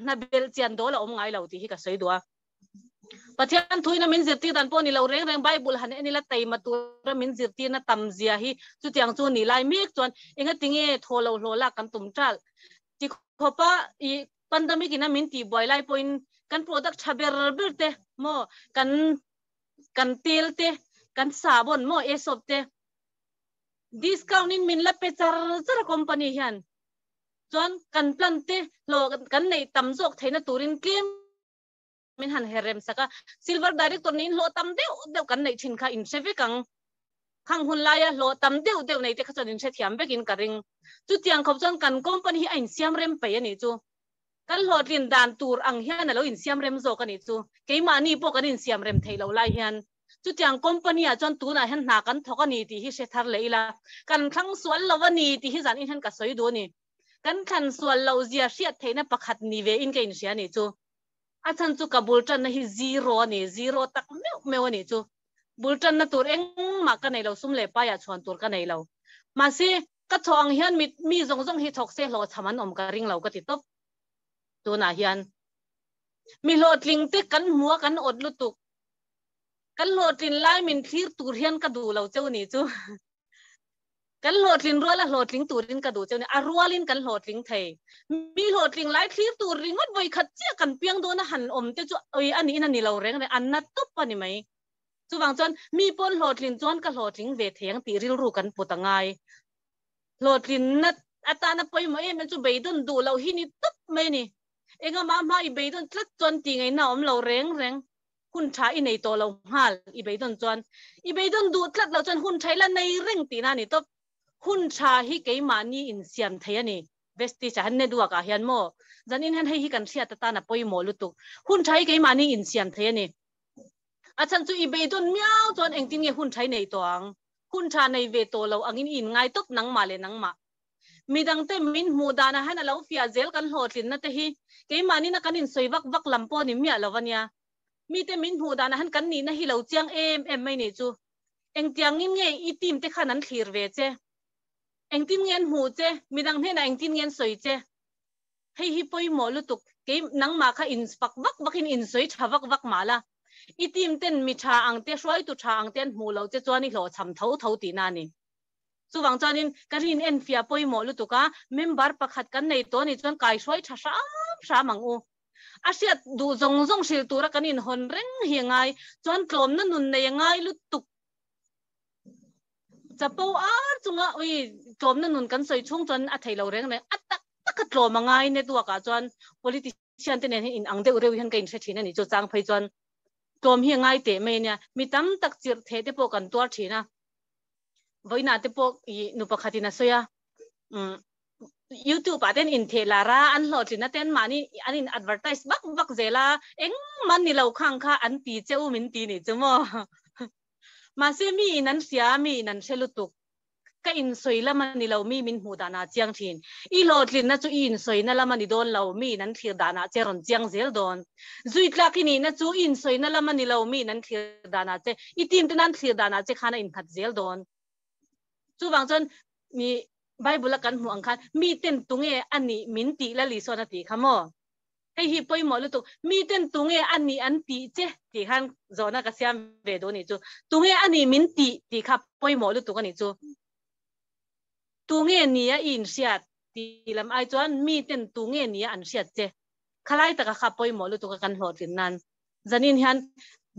hna belh chian dawl a awm ngai lo tih hi ka sawi duh a. Pathian thuina min zirtir dan pawh ni lo reng reng Bible han en ila taima tura min zirtirna tam zia hi chutiang chu ni lai mek chuan engatinge thaw lo hlawh lak kan tum tal ti khawpa i pandemic ina min tih buai lai pawhin kan product tha ber ber te maw kan kan tel te kan sabon maw e-soap te discount in min la pe char char a company hian chuan kan plan te hlawh kan neih tam zawk theihna turin tlem min han her rem sak a, silver director niin hlawh tam deuh deuh kan neih thin kha in hre vek ang. Khang hun laia hlawh tam deuh deuh nei te kha chuan in hrethiam vekin ka ring. Chutiang khawp chuan kan company hi a insiam rem peih a nih chu. Kan hlawhtlin dan tur ang hian a lo insiam rem zawk a nih chu. Keimahni pawh kan insiam rem theih loh lai hian chutiang company ah chuan tunah hian hna kan thawk a ni tih hi hre thar leh ila, kan thlang sual lo a ni tih hi zanin hian ka sawi duh a ni. Kan thlan sual loh zia hriat theihna pakhat ni ve in ka inhria a nih chu. A chhan chu ka bul tanna hi zero a ni, zero tak meuh meuh a nih chu. Bul tanna tur engmah ka nei lo, sum leh paiah chhuan tur ka nei lo. Mahse, ka thawh ang hian mi mi zawng zawng hi thawk se hlawhchham an awm ka ring lo ka ti tawp. Tunah hian mi hlawhtling te kan hmu a, kan awt lutuk. Kan hlawhtlin lai min thlir tur hian ka duh lo cheu ni chu. Kan hlawhtlin rual a hlawhtling turin ka duh cheu ni. A rualin kan hlawhtling thei. Mi hlawhtling lai thlir tur ringawt vawi khat chiah kan piang dawn a han awm te chu oi a niin a ni lo reng reng, an na tawp a ni mai. Chuvang chuan mi pawn hlawhtlin chuan ka hlawhtling ve thei ang tih rilru kan put a ngai. Hlawhtlinna atana pawimawh em em chu beidawn duh loh hi ni tawp mai a ni. Engah hma i beidawn tlat chuan tih ngaihna a awm lo reng reng. Hun tha i nei tawh lo nghal i beidawn chuan i beidawn duh tlat loh chuan hun tha ila nei reng tihna a ni tawp. Hun tha hi keimahni insiam thei a ni. Vestige ah hian network ah hian maw zanin hian hei hi kan hriat atan a pawimawh lutuk. Hun tha hi keimahni insiam thei a ni. A chhan chu i beidawn miau chuan engtin nge hun tha i nei tawh ang? Hun tha nei ve tawh lo angin i inngai tawp nangmah leh nangmah. Midangte min hmuh danah hian a lo fiah zel kan hlawhtlinna te hi keimahni na kan insawi vak vak lam pawh ni miah lo a nia. Mite min hmuh danah hian kan nihna hi lo chiang em em mai nih chu. Engtiangin nge i team te khan an thlir ve che? Engtin nge an hmuh che? Midang hnenah engtin nge an sawi che? Hei hi pawimawh lutuk, kei nangmah kha infak vak vakin insawi tha vak vak mah la, i team ten mi tha ang te, hruaitu tha ang te an hmuh loh che chuan i hlawhchham tho tho tihna a ni. Chuvang chuanin ka rin enfiah pawimawh lutuk a, member pakhat kan nei tawh anih chuan kaihruai tha hram hram ang u. A hriat duh zawng zawng hrilh tura kan inhawn reng hi a ngai, chuan tlawmna nun nei a ngai lutuk. Chapo ar chunga ui tlawmna nun kan sawi chhung chuan a thei lo reng reng a tak. taka tlawm a ngai network ah chuan politician te nen hian in ang deuh reuh hian ka inhre thin a ni chu chang phei chuan tlawm hi a ngai teh mai a nia mi tam tak chirh theh te pawh kan tuar thin a vawiinah te pawh ih nu pakhatin a sawi a umm youtube ah ten intheh lar a an hlawhtlin a ten mahni an in advertise vak vak zel a engmah ni lo khang kha an ti che u min ti nih chu maw mahse mi in an hria mi in an hre lutuk Ka insawi lam a ni lo, mi min hmuh danah a chiang thin. I hlawhtlinna chu i insawina lam a ni dawn lo, mi in an thlir danah che rawn chiang zel dawn. Zui tlak i nihna chu i insawina lam a ni lo, mi in an thlir danah che, i team ten an thlir danah che khan a innghat zel dawn. Chuvang chuan mi Bible a kan hmuh ang khan mi ten tunge a nih min tih la Lisuan a tih kha maw? Hei hi pawimawh lutuk. Miten tunge a nih an tih che tih khan zawhna ka siam ve duh a nih chu. Tunge a nih min tih tih kha pawimawh lutuk a nih chu. Tunge nia i inhriat tih lam ai chuan miten tunge nia an hriat che. Khalai taka kha pawimawh lutuk a kan hlawhtlin nan. Zanin hian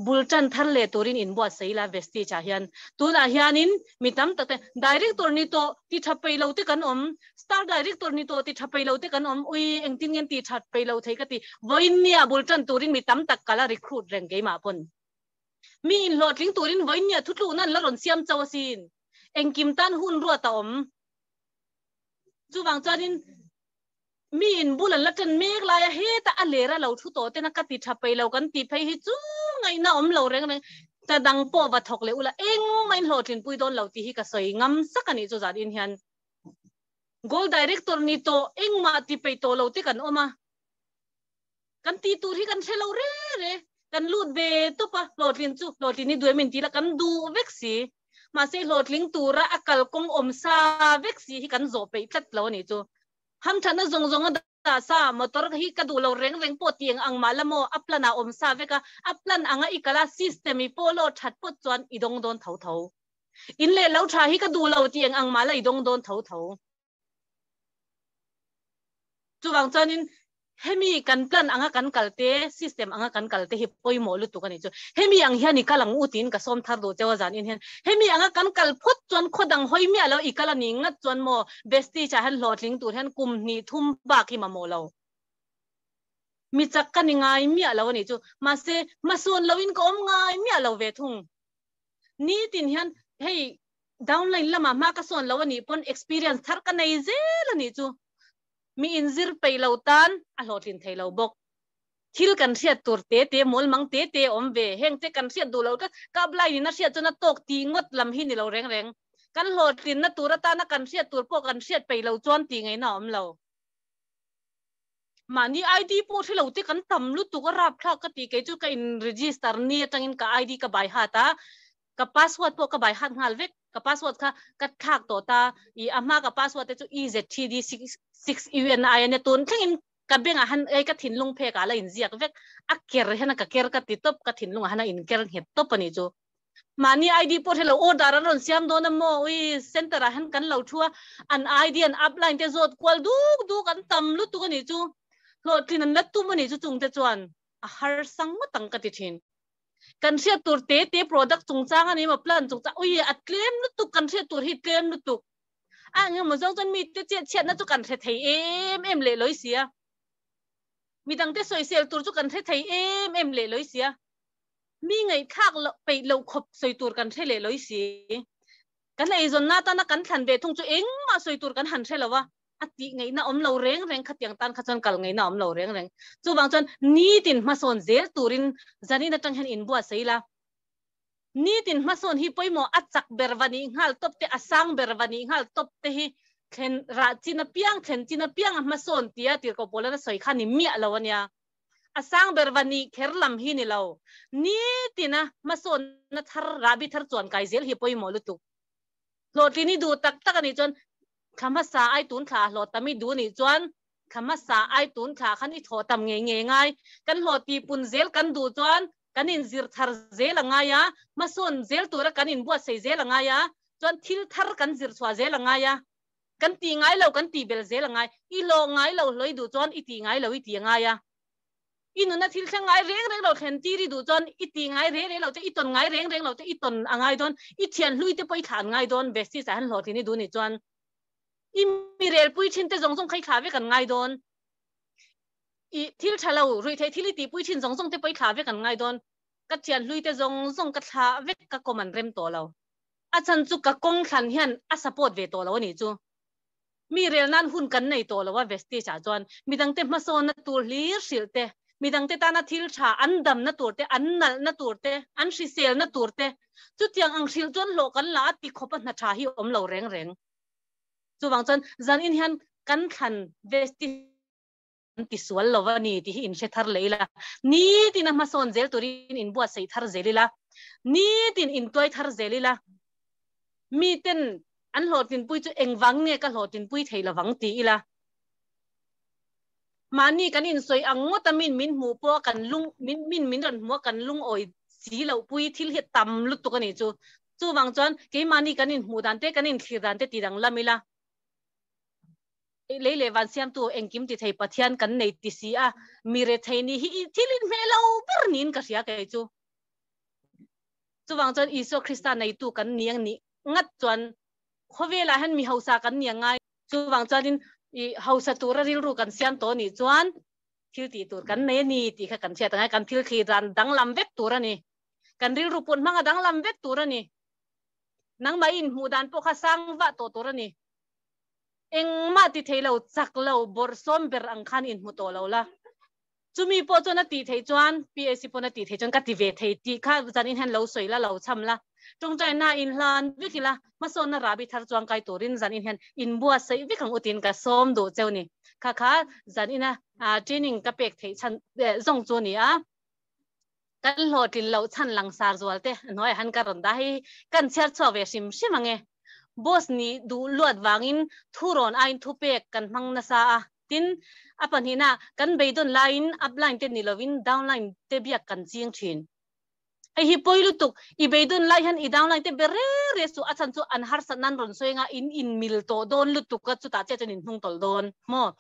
bul tan thar leh turin inbuatsaih ila Vestige ah hian. Tunah hianin mi tam tak te Director ni tawh ti tha peih lo te kan awm, Star Director ni tawh ti tha peih lo te kan awm, ui engtin nge ti that peih lo thei ka ti. Vawiin nia bul tan turin mi tam tak ka la recruit reng keimah pawn. Mi inhlawhtling turin vawiin nia thutlukna an la rawn siam chauh asin. Engkim tan hun ruat a awm. Chuvang chuanin Mi in bul an la ṭan mek lai a, heta a ler a lo thu tawh tena ka ti ṭha peih lo kan tih phei hi chu ngaihna awm lo reng reng, ta dang pawh va thawk leh ula engmah in hlawhtlinpui dawn lo tih hi ka sawi ngam sak a nih chu zan in hian Gold Director ni tawh engmah ti peih tawh lo te kan awm a, kan tih tur hi kan hre lo re re, kan lut ve tawp a, hlawhtlin chu hlawhtlin hi duh em inti la kan duh vek si, mahse hlawhtling tura a kalkawng awm sa vek si hi kan zawh peih tlat lo a nih chu. Hamthatna zawng zawng a dah sa, motor hi ka duh lo reng reng pawh ti eng ang mah la maw, a plan ah awm sa vek a, a plan anga i kal a, system i follow that pawt chuan i dawng dawn tho tho. In leh lo tha hi ka duh lo ti eng ang mah la i dawng dawn tho tho. Chuvang chuanin Hemi kan plan anga kan kal te, system anga kan kal te hi pawimawh lutuk a nih chu. Hemi ang hian i kal ang u tiin ka sawm thar duh cheu a zan in hian. Hemi anga kan kal phawt chuan khaw dang hawi miah lo i kal a nih ngat chuan maw Vestige ah hian hlawhtling tur hian kum hnih thum bak hi mamawh lo. Mi chak ka ni ngai miah lo a nih chu. Mahse, hmasawn loin ka awm ngai miah lo ve thung. Nitin hian hei downline lamah hma ka sawn lo a nih pawn experience thar ka nei zel a nih chu. Mi inzir peih lo tan a hlawhtlin thei lo bawk. Thil kan hriat tur te te, mawlmang te te a awm ve. Heng te kan hriat duh lo tlat. Ka upline in a hriat chuan a tawk tih ngawt lam hi ni lo reng reng. Kan hlawhtlinna tur atana kan hriat tur pawh kan hriat peih lo chuan tih ngaihna a awm lo. Mahni ID pawh hre lo te kan tam lutuk a rapthlak ka ti. Kei chu ka in register ni atangin ka ID ka bai hat a, ka password pawh ka bai hat nghal vek. Ka password kha ka thlak tawh ta. I a hma ka password te chu EZTD 6 UNI a nia. Tun thlengin ka bengah han ei ka thinlung phek ah la inziak vek. A ker hian a ka ker ka ti tawp, ka thinlungah han a inker nghet tawp a nih chu. Mahni ID pawh hre lo order an rawn siam dawn a maw? Ui center ah hian kan lo thu a, an ID an upline te zawt kual duk duk an tam lutuk a nih chu. Hlawhtlin an la tum a nih chu chungte chuan a harsa ngawt ang ka ti thin. Kan hriat tur te te product chungchang a ni maw plan chungchang ui a tlem lutuk kan hriat tur hi tlem lutuk. A eng emaw zawng chuan mite chiat chhiatna chu kan hre thei em em leh lawi sia. Midangte sawisel tur chu kan hre thei em em leh lawi sia. Mi ngaihthlak loh peih loh khawp sawi tur kan hre leh lawi si. Kan eizawnna atana kan thlan ve thung chu engmah sawi tur kan han hre lo a, a tih ngaihna awm lo reng reng khatiang tan kha chuan kal ngaihna awm lo reng reng. Chuvang chuan nitin hmasawn zel turin zanin atang hian inbuatsaih ila. Nitin hmasawn hi pawimawh a chak ber va nih nghal tawp te, a sang ber va nih nghal tawp te hi thlen rah chin apiang, thlen chin apiang a hmasawn tia tirhkoh pawlana sawi kha ni miah lo a nia. A sang ber va nih kher lam hi ni lo. Nitina hmasawnna thar, rahbi thar chuan kai zel hi pawimawh lutuk. Hlawhtlin i duh tak tak a nih chuan thla hmasa ai tun thla a hlawh tam i duh nih chuan thla hmasa ai tun thla khan i thawh tam ngei ngei ngai. Kan hlawh tih pun zel kan duh chuan kan inzir thar zel a ngai a, hmasawn zel tura kan inbuatsaih zel a ngai a, chuan thil thar kan zir chhuah zel a ngai a. Kan tih ngai lo kan tih belh zel a ngai. I hlawh ngai lo hlawi duh chuan i tih ngai lo i ti a ngai a. I nuna thil thleng ngai reng reng lo thlen tir i duh chuan i tih ngai reng reng lo te, i tawn ngai reng reng lo te i tawn a ngai dawn. I thian hlui te pawh i thlan ngai dawn, besties ah hian hlawhtlin i duh nih chuan. I mi rel pui thin te zawng zawng kha i thlah vek an ngai dawn. I thil tha lo ruihtheih thil i tih pui thin zawng zawng te pawh i thlah vek an ngai dawn. Ka thian hlui te zawng zawng ka thlah vek ka kawm an rem tawh lo. A chhan chu ka kawng thlan hian a support ve tawh lo a nih chu. Mi rel nan hun kan nei tawh lo a Vestige ah chuan midangte hmasawnna tur hlir hrilh te, midangte tana thil tha an damna tur te, an nalhna tur te, an hriselna tur te, chutiang ang hrilh chuan hlawh kan la a ti khawp a hna tha hi awm lo reng reng. Chuvang chuan zanin hian kan thlan Vestige an ti sual lo a ni tih hi in hre thar leh ila, nitin a hmasawn zel turin in buatsaih thar zel ila, nitin in tuai thar zel ila, miten an hlawhtlinpui chu engvang nge ka hlawhtlinpui thei lovang ti ila, mahni kan insawi ang ngawt a min min hmuh pawh kan lung min min min rawn hmuh a kan lungawi si loh pui thil hi tam lutuk a ni chu. Chuvang chuan keimahni kan inhmuh dan te kan inthlir dan te ti danglam ila. Lei leh van siamtu engkim ti thei Pathian kan nei ti si a, mi rethei ni hi i thil inhmeh lo ber niin ka hria kei chu. Chuvang chuan Isua Krista neitu kan ni ang nih ngat chuan khawvelah hian mi hausa kan ni angai. Chuvang chuanin i hausa tura rilru kan siam tawh nih chuan thil tih tur kan nei a ni tih kha kan hriat angai. Kan thil thlir dan danglam vek tur a ni. Kan rilru put hmanga danglam vek tur a ni. Nangmah i inhmuh dan pawh kha sang vah tawh tur a ni. Engmah ti thei lo, chak lo, bawrhsawm ber ang khan inhmu tawh lo la. Chumi pawh chuan a tih theih chuan, PAC pawn a tih theih chuan ka ti ve thei tih kha zanin hian lo sawi la, lo chham la. Tawngtaina inhlan vek ila, hmasawnna rahbi thar chuang kai turin zanin hian inbuatsaih vek ang u tiin ka sawm duh cheu ni. Kha kha zanina training ka pek theih chhan zawng chu a ni a. Kan hlawhtlin loh chhan langsar zual te hnuaiah han ka rawn dah hi kan chhiar chhuak ve hrim hrim ang e. Boss nih duh luat vangin thurawn aiin thupek kan hmang nasa a, tin a pahnihna kan beidawn laiin upline te ni lovin downline te biak kan ching thin. Hei hi pawi lutuk, i beidawn lai hian i downline te be re re suh, a chhan chu an harsat nan rawn sawi anga in inmil tawh dawn lutuk a, chutah chiah chuan in hnung tawlh dawn maw?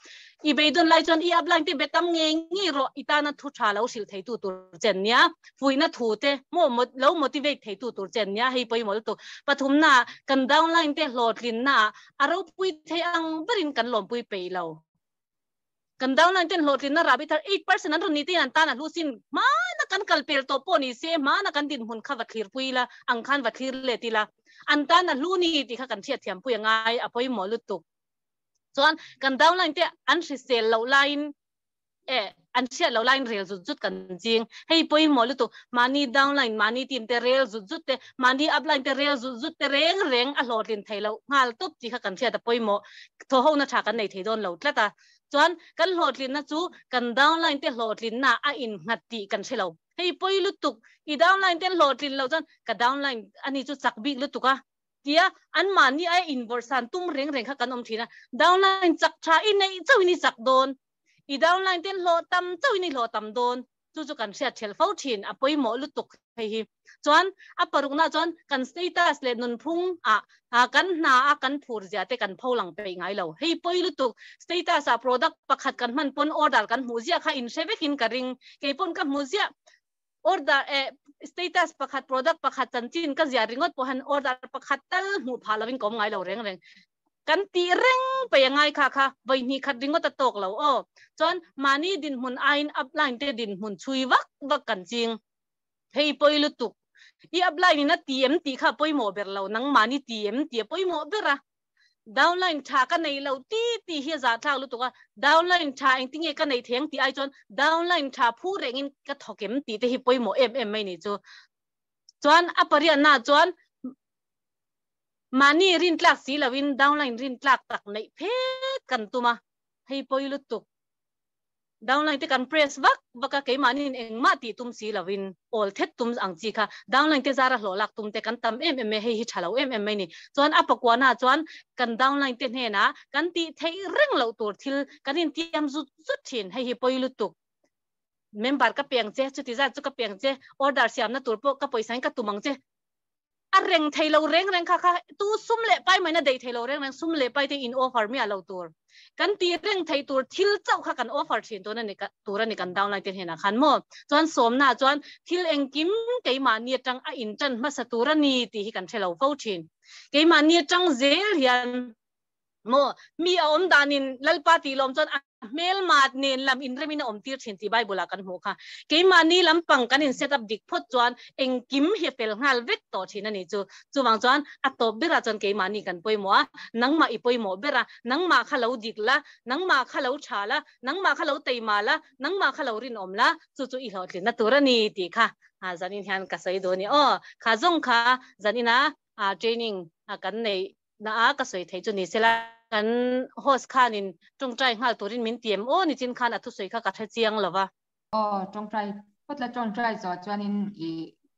I beidawn lai chuan i upline te be tam ngei ngei rawh, i tana thu tha lo hrilh theitu tur che an nia, fuihna thu te maw lo motivate theitu tur che an nia, hei pawimawh lutuk. Pathumna ah kan downline te hlawhtlinna ah a ropui thei ang berin kan lawmpui peih lo. Kan downline ten hlawhtlinna rahbi thar 8% an rawn ni te hian an tan a hlu sin, hmana kan kal pel tawh pawh ni se, hmana kan dinhmun kha va thlirpui ila, ang khan va thlir let ila, an tan a hlu ni tih kha kan hriatthiampui a ngai, a pawimawh lutuk. Chuan kan downline te an hrisel loh laiin eh an hriat loh laiin rel zut zut kan ching. Hei pawimawh lutuk mahni downline mahni team te rel zut zut te mahni upline te rel zut zut te reng reng a hlawhtlin thei loh nghal tawp tih kha kan hriat a pawimawh. Thaw hona tha kan nei thei dawn lo tlat a. Chuan kan hlawhtlinna chu kan downline te hlawhtlinna a innghat tih kan hre lo. Hei pawi lutuk i downline te an hlawhtlin loh chuan ka downline ani chu chak bik lutuk a. Tia anmahni a invawrhsan tum reng reng kha kan awm thin a, downline chak tha i neih chauhin i chak dawn, i downline ten hlawh tam chauhin i hlawh tam dawn, chu chu kan hriat thelh fo thin, a pawimawh lutuk hei hi. Chuan a parukna chuan kan status leh nunphung ah kan hna a kan phur zia te kan pho lang peih ngai lo, hei pawi lutuk, status ah product pakhat kan hman pawn order kan hmuh ziah kha inhre vekin ka ring, keipawn ka hmu ziah, Order eh status pakhat product pakhat chanchin ka ziah ringawt pawh hian order pakhat tal hmuh phah lovin ka awm ngai lo reng reng. Kan tih reng pei a ngai kha kha vawi hnih khat ringawt a tawk lo aw. Chuan mahni dinhmun aiin upline te dinhmun chhui vak vak kan ching. Hei pawi lutuk. I upline in a ti em tih kha a pawimawh ber lo, nangmahni ti em tih a pawimawh ber a. Downline tha ka nei lo ti tih hi a zahthlak lutuk a, downline tha engtinge ka nei thei ang tih ai chuan downline tha phu rengin ka thawk em tih te hi pawimawh em em mai ni chu. Chuan a pariatna chuan mahni rintlak si loin downline rintlak tak neih phet kan tum a, hei pawi lutuk. Downline te kan press vak vak a, keimahniin engmah tih tum si lovin awl thet tum ang chi kha downline te zara hlawh lak tum te kan tam em em e, hei hi tha lo em em mai ni. Chuan a pakuana chuan kan downline te hnenah kan tih theih reng loh tur thil kan intiam zut zut thin, hei hi pawi lutuk. Member ka peng che, chuti zat chu ka peng che, order siamna tur pawh ka pawisa in ka tum ang che. A reng thei lo reng reng kha kha tu sum leh pai maina deih thei lo reng reng sum leh pai te in offer miah lo tur kan ti reng thei tur thil chauh kha kan offer thin tur ani tur ani kan downline te hnenah khan maw chuan sawmna chuan thil engkim keimahni atang a in tan hmasa tur ani tih hi kan hre lo fo thin keimahni atang zel hian. Maw mi a awm danin Lalpa tih lawm chuan a hmelma nen lam inremin a awm tir thin tih Bible ah kan hmuh kha. Keimahni lampang kan in set up dik phawt chuan engkim hi a fel nghal vek tawh thin a ni chu. Chuvang chuan a tawp berah chuan keimahni kan pawimawh a, nangmah i pawimawh ber a, nangmah kha lo dik la, nangmah kha lo tha la, nangmah kha lo teima la, nangmah kha lo rinawm la, chu chu i hlawhtlinna tur a ni tih kha zanin hian ka sawi duh a ni. Aw, kha zawng kha zanina training kan neih na a ka sawi thei chu ni sela kan host khanin tawngtai nghal turin min ti em aw nichin khan a thusawi kha ka hre chiang lo va. Aw tawngtai phawt la tawngtai zawh chuanin i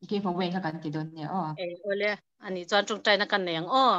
give away kha kan ti dawn nia aw. E awle ani chuan tawngtai na kan nei ang aw.